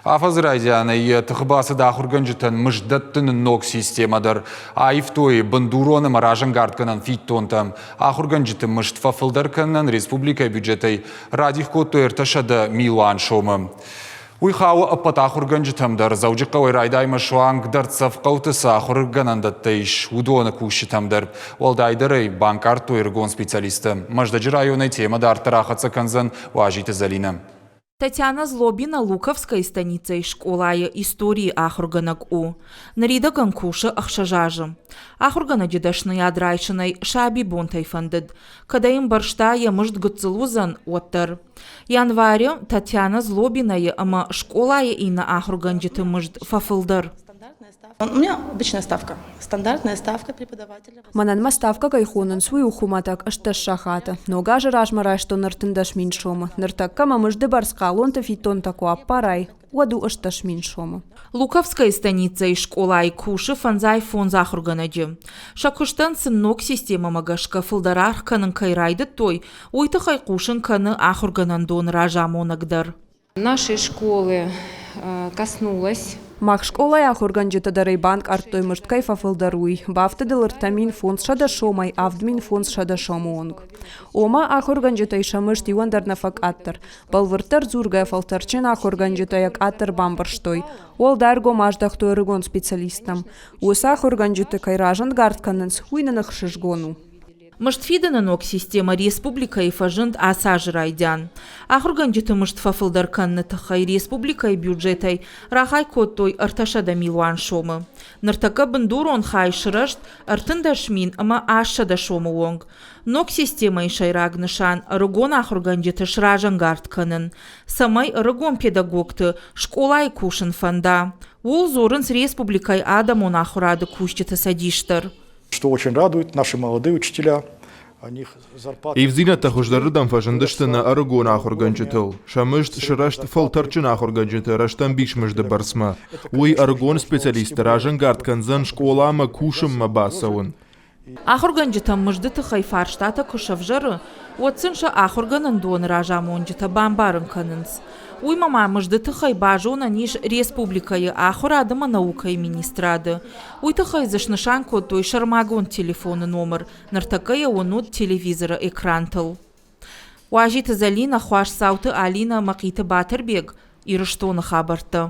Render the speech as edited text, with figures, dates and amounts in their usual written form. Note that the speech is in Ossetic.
Афӕдзы райдианӕй йӕ тыхы бацыд ахуыргӕнджытӕн мызд дӕттыны ног системӕ дӕр. Аивтой бындурон ӕмӕ разӕнгардгӕнӕн фиддонтӕ. Ахуыргӕнджыты мызд фӕфылдӕр кӕнынӕн республикӕйы бюджетӕй радих кодтой 300 милуан сомы. Уый хауы ӕппӕт ахуыргӕнджытӕм дӕр Дзӕуджыхъӕуӕй райдаймӕ суанг дӕрддзӕф хъӕуты цы ахуыргӕнӕндӕттӕ ис, уыдоны кусджытӕм дӕр. Уӕлдайдӕр ӕй банкъардтой ӕрыгон специалисттӕ. Мӕздӕджы районӕй темӕ дарддӕр ахӕццӕ кӕндзӕн Уазиты Зӕлинӕ. Татьяна Злобина Луковскойы станицӕйы скъолайы историйы ахуыргӕнӕг у. Ныридӕгӕн кусы ӕхсӕз азы. Ахуыргӕнӕджы дӕсныйад райсын ӕй сабибонтӕй фӕндыд, кӕд ӕй ӕмбӕрста йӕ мызд гыццыл уыдзӕн, уӕддӕр. Январы Татьяна Злобинайы ӕмӕ скъолайы иннӕ ахуыргӕнджыты мызд фӕфылдӕр. У меня обычная ставка. Стандартная ставка преподавателя. Мӕнӕн мӕ ставкӕ кӕй хонынц, уый у хуымӕтӕг 18 сахаты. Ног азы размӕ райстон 13 000 сомы. Ныртӕккӕ мӕ мызды бӕрц хъалонты фиддонтӕ куы аппарай, уӕд у 18 000 сомы. Луковскойы станицӕйы скъолайы кусы фӕндзай фондз ахуыргӕнӕджы. Сӕ куыстӕн сын ног системӕмӕ гӕсгӕ фылдӕр аргъ кӕнын кӕй райдыдтой, уый тыххӕй хъусын кӕны ахуыргӕнӕндоны разамонӕг дӕр. Нашей школы коснулась. Мах скъолайы ахуыргӕнджытӕ дӕр ӕй банкъардтой мызд кӕй фӕфылдӕр, уый. Бафтыд ыл 3500 сомӕй 7500 сомы онг. Ома, ахуыргӕнджытӕй сӕ мызд иуӕн дӕр нӕ фӕкъаддӕр. Бӕлвырддӕр дзургӕ фӕлтӕрдджын ахуыргӕнджытӕ йӕ къаддӕр бамбӕрстой. Уӕлдай ӕргом аздӕхтой ӕрыгон специалисттӕм. Уыцы ахуыргӕнджыты кӕй разӕнгард кӕнынц, уый нын ӕхсызгон у. Мызд фидыны ног системӕ республикӕйы фӕзынд ацы азы райдиан. Ахуыргӕнджыты мызд фӕфылдӕр кӕныны тыххӕй республикӕйы бюджетӕй рахай кодтой 300 милуан сомы. Ныртӕккӕ бындурон хай сырӕзт 13 мин ӕмӕ 800 сомы онг. Ног системӕйы сӕйраг нысан – ӕрыгон ахуыргӕнджыты сразӕнгард кӕнын, цӕмӕй ӕрыгон педагогты скъолайы кусын фӕнда. Ууыл дзурынц республикӕйы адӕмон ахуырады кусджыты цӕдис дӕр. Что очень радует, наши молодые учителя, Ивддзинӕдтӕ хуыздӕрырдӕм фӕзындысты нӕ ӕрыгон ахуыргӕнджытыл. Сӕ мызд сырӕзт фӕлтӕрдджын ахуыргӕнджыты рӕстӕмбис мызды бӕрцмӕ. Уый ӕрыгон специалистты разӕнгард кӕндзӕн скъоламӕ кусынмӕ бацӕуын. Ахуыргӕнджытӕм мызды тыххӕй фарстатӕ куы сӕвзӕры, уӕд сын сӕ ахуыргӕнӕндоны разамонджытӕ бамбарын кӕнынц. Уыимӕ ма мызды тыххӕй базонӕн ис республикӕйы Ахуырад ӕмӕ наукӕйы министрады. Уый тыххӕй дзы снысан кодтой сӕрмагонд телефоны номыр, ныртӕккӕ йӕ уынут телевизоры экрантыл. Уазиты Зӕлинӕ, Хуасдзауты Алинӕ, Мӕхъиты Батырбег, Ирыстоны хабӕрттӕ.